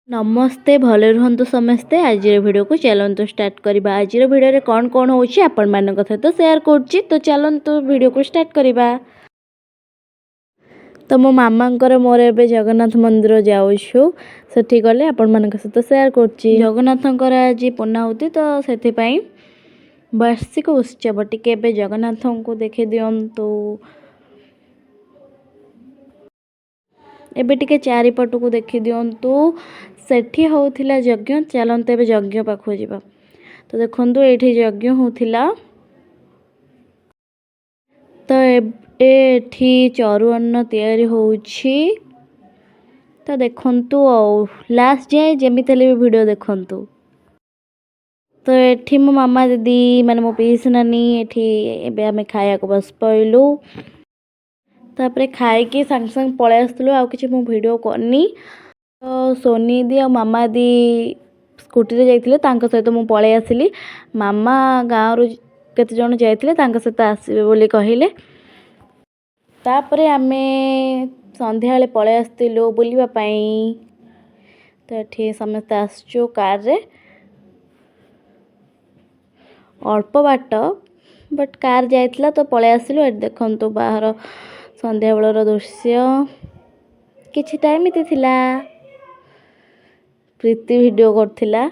ନମସ୍ତେ, ଭଲରେ ରୁହନ୍ତୁ ସମସ୍ତେ। ଆଜିର ଭିଡ଼ିଓକୁ ଚାଲନ୍ତୁ ଷ୍ଟାର୍ଟ କରିବା। ଆଜିର ଭିଡ଼ିଓରେ କ'ଣ କ'ଣ ହେଉଛି ଆପଣମାନଙ୍କ ସହିତ ସେୟାର କରୁଛି। ତ ଚାଲନ୍ତୁ ଭିଡ଼ିଓକୁ ଷ୍ଟାର୍ଟ କରିବା। ତ ମୋ ମାମାଙ୍କର ମୋର ଏବେ ଜଗନ୍ନାଥ ମନ୍ଦିର ଯାଉଛୁ। ସେଠି ଗଲେ ଆପଣମାନଙ୍କ ସହିତ ସେୟାର କରୁଛି। ଜଗନ୍ନାଥଙ୍କର ଆଜି ପୂର୍ଣ୍ଣାହୁତି, ତ ସେଥିପାଇଁ ବାର୍ଷିକ ଉତ୍ସବ। ଟିକେ ଏବେ ଜଗନ୍ନାଥଙ୍କୁ ଦେଖିଦିଅନ୍ତୁ। ଏବେ ଟିକେ ଚାରିପଟକୁ ଦେଖିଦିଅନ୍ତୁ। ସେଠି ହେଉଥିଲା ଯଜ୍ଞ। ଚାଲନ୍ତୁ ଏବେ ଯଜ୍ଞ ପାଖକୁ ଯିବା। ତ ଦେଖନ୍ତୁ, ଏଇଠି ଯଜ୍ଞ ହେଉଥିଲା। ତ ଏବେ ଏଠି ଚରୁ ଅନ୍ନ ତିଆରି ହେଉଛି। ତ ଦେଖନ୍ତୁ ଆଉ ଲାଷ୍ଟ ଯାଏଁ ଯେମିତି ହେଲେ ବି ଭିଡ଼ିଓ ଦେଖନ୍ତୁ। ତ ଏଠି ମୋ ମାମା ଦିଦି, ମାନେ ମୋ ପିଇସି ନାନୀ, ଏଠି ଏବେ ଆମେ ଖାଇବାକୁ ବସି ପଇଲୁ। ତାପରେ ଖାଇକି ସାଙ୍ଗେ ସାଙ୍ଗେ ପଳେଇ ଆସିଥିଲୁ, ଆଉ କିଛି ମୁଁ ଭିଡ଼ିଓ କରିନି। ତ ସୋନି ଦି ଆଉ ମାମା ଦି ସ୍କୁଟିରେ ଯାଇଥିଲେ, ତାଙ୍କ ସହିତ ମୁଁ ପଳେଇ ଆସିଲି। ମାମା ଗାଁରୁ କେତେ ଜଣ ଯାଇଥିଲେ, ତାଙ୍କ ସହିତ ଆସିବେ ବୋଲି କହିଲେ। ତାପରେ ଆମେ ସନ୍ଧ୍ୟାବେଳେ ପଳେଇ ଆସିଥିଲୁ ବୁଲିବା ପାଇଁ। ତ ଏଠି ସମସ୍ତେ ଆସିଛୁ କାରରେ। ଅଳ୍ପ ବାଟ, ବଟ୍ କାର୍ ଯାଇଥିଲା ତ ପଳେଇ ଆସିଲୁ। ଏଠି ଦେଖନ୍ତୁ ବାହାର ସନ୍ଧ୍ୟାବେଳର ଦୃଶ୍ୟ କିଛିଟା ଏମିତି ଥିଲା। ପ୍ରୀତି ଭିଡ଼ିଓ କରୁଥିଲା,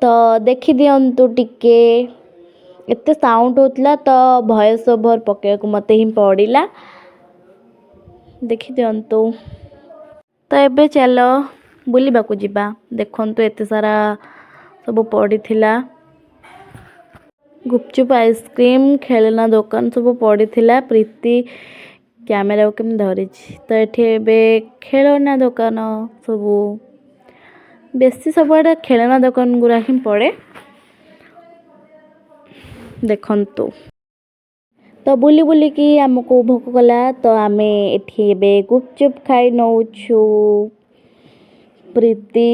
ତ ଦେଖିଦିଅନ୍ତୁ ଟିକେ। ଏତେ ସାଉଣ୍ଡ ହେଉଥିଲା ତ ଭଏସ୍ ଓଭର୍ ପକାଇବାକୁ ମୋତେ ହିଁ ପଡ଼ିଲା। ଦେଖିଦିଅନ୍ତୁ। ତ ଏବେ ଚାଲ ବୁଲିବାକୁ ଯିବା। ଦେଖନ୍ତୁ, ଏତେ ସାରା ସବୁ ପଡ଼ିଥିଲା, ଗୁପଚୁପ, ଆଇସ୍କ୍ରିମ୍, ଖେଳନା ଦୋକାନ ସବୁ ପଡ଼ିଥିଲା। ପ୍ରୀତି କ୍ୟାମେରାକୁ କେମିତି ଧରିଛି। ତ ଏଠି ଏବେ ଖେଳନା ଦୋକାନ ସବୁ, ବେଶୀ ସବୁଆଡ଼େ ଖେଳନା ଦୋକାନ ଗୁଡ଼ା ହିଁ ପଡ଼େ। ଦେଖନ୍ତୁ। ତ ବୁଲି ବୁଲିକି ଆମକୁ ଭୋକ କଲା, ତ ଆମେ ଏଠି ଏବେ ଗୁପଚୁପ ଖାଇ ନେଉଛୁ। ପ୍ରୀତି,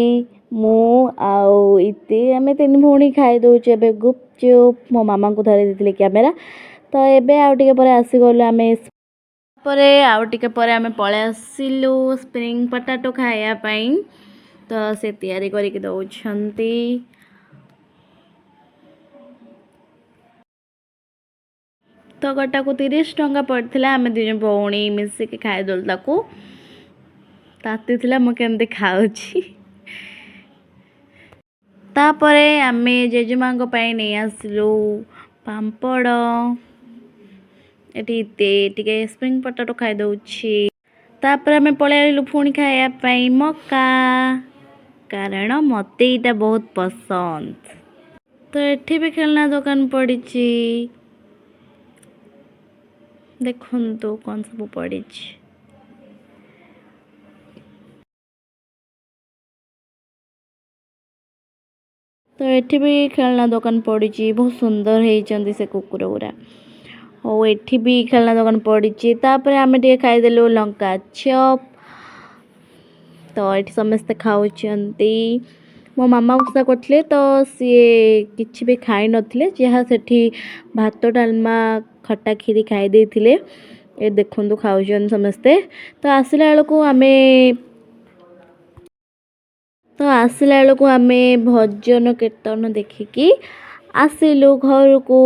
ମୁଁ ଆଉ ଇତି, ଆମେ ତିନି ଭଉଣୀ ଖାଇ ଦେଉଛୁ ଏବେ ଗୁପଚୁପ। ମୋ ମାମାଙ୍କୁ ଧରେଇ ଦେଇଥିଲି କ୍ୟାମେରା। ତ ଏବେ ଆଉ ଟିକେ ପରେ ଆସିଗଲୁ ଆମେ। ପରେ ଆଉ ଟିକେ ପରେ ଆମେ ପଳେଇ ଆସିଲୁ ସ୍ପ୍ରିଙ୍ଗ ପଟାଟୋ ଖାଇବା ପାଇଁ। ତ ସେ ତିଆରି କରିକି ଦେଉଛନ୍ତି। ତ ଗୋଟାକୁ 30 ଟଙ୍କା ପଡ଼ିଥିଲା। ଆମେ ଦୁଇ ଜଣ ଭଉଣୀ ମିଶିକି ଖାଇଦେଲୁ ତାକୁ। ତାତିଥିଲା, ମୁଁ କେମିତି ଖାଉଛି। ତାପରେ ଆମେ ଜେଜେମାଙ୍କ ପାଇଁ ନେଇ ଆସିଲୁ ପାମ୍ପଡ଼। ଏଠି ଟିକେ ସ୍ପ୍ରିଙ୍ଗ ପଟାଟୋ ଖାଇଦେଉଛି। ତାପରେ ଆମେ ପଳେଇ ଆଇଲୁ ପୁଣି ଖାଇବା ପାଇଁ ମକା, କାରଣ ମୋତେ ଏଇଟା ବହୁତ ପସନ୍ଦ। ତ ଏଠି ବି ଖେଳନା ଦୋକାନ ପଡ଼ିଛି। ଦେଖନ୍ତୁ କ'ଣ ସବୁ ପଡ଼ିଛି। ତ ଏଠି ବି ଖେଳନା ଦୋକାନ ପଡ଼ିଛି। ବହୁତ ସୁନ୍ଦର ହେଇଛନ୍ତି ସେ କୁକୁର ଗୁଡ଼ା। ହଉ, ଏଠି ବି ଖେଳନା ଦୋକାନ ପଡ଼ିଛି। ତାପରେ ଆମେ ଟିକେ ଖାଇଦେଲୁ ଲଙ୍କା ଚପ୍। ତ ଏଠି ସମସ୍ତେ ଖାଉଛନ୍ତି। ମୋ ମାମା ଓଷା କରିଥିଲେ, ତ ସିଏ କିଛି ବି ଖାଇନଥିଲେ। ଯାହା ସେଠି ଭାତ, ଡାଲମା, ଖଟା, କ୍ଷୀରି ଖାଇ ଦେଇଥିଲେ। ଏ ଦେଖନ୍ତୁ, ଖାଉଛନ୍ତି ସମସ୍ତେ। ତ ଆସିଲା ବେଳକୁ ଆମେ ଭଜନ କୀର୍ତ୍ତନ ଦେଖିକି ଆସିଲୁ ଘରକୁ।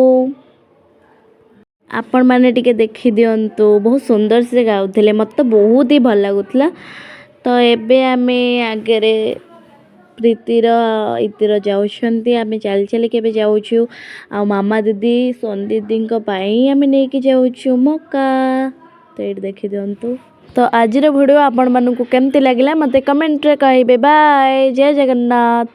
ଆପଣମାନେ ଟିକେ ଦେଖିଦିଅନ୍ତୁ, ବହୁତ ସୁନ୍ଦର ସେ ଗାଉଥିଲେ। ମୋତେ ତ ବହୁତ ହି ଭଲ ଲାଗୁଥିଲା। ତ ଏବେ ଆମେ ଆଗରେ ପ୍ରୀତିର ଇତିର ଯାଉଛନ୍ତି। ଆମେ ଚାଲି ଚାଲି କେବେ ଯାଉଛୁ। ଆଉ ମାମା ଦିଦି, ସୋନି ଦିଦିଙ୍କ ପାଇଁ ଆମେ ନେଇକି ଯାଉଛୁ ମକା। ତ ଏଇଠି ଦେଖିଦିଅନ୍ତୁ। ତ ଆଜିର ଭିଡ଼ିଓ ଆପଣମାନଙ୍କୁ କେମିତି ଲାଗିଲା, ମୋତେ କମେଣ୍ଟରେ କହିବେ। ବାଏ, ଜୟ ଜଗନ୍ନାଥ।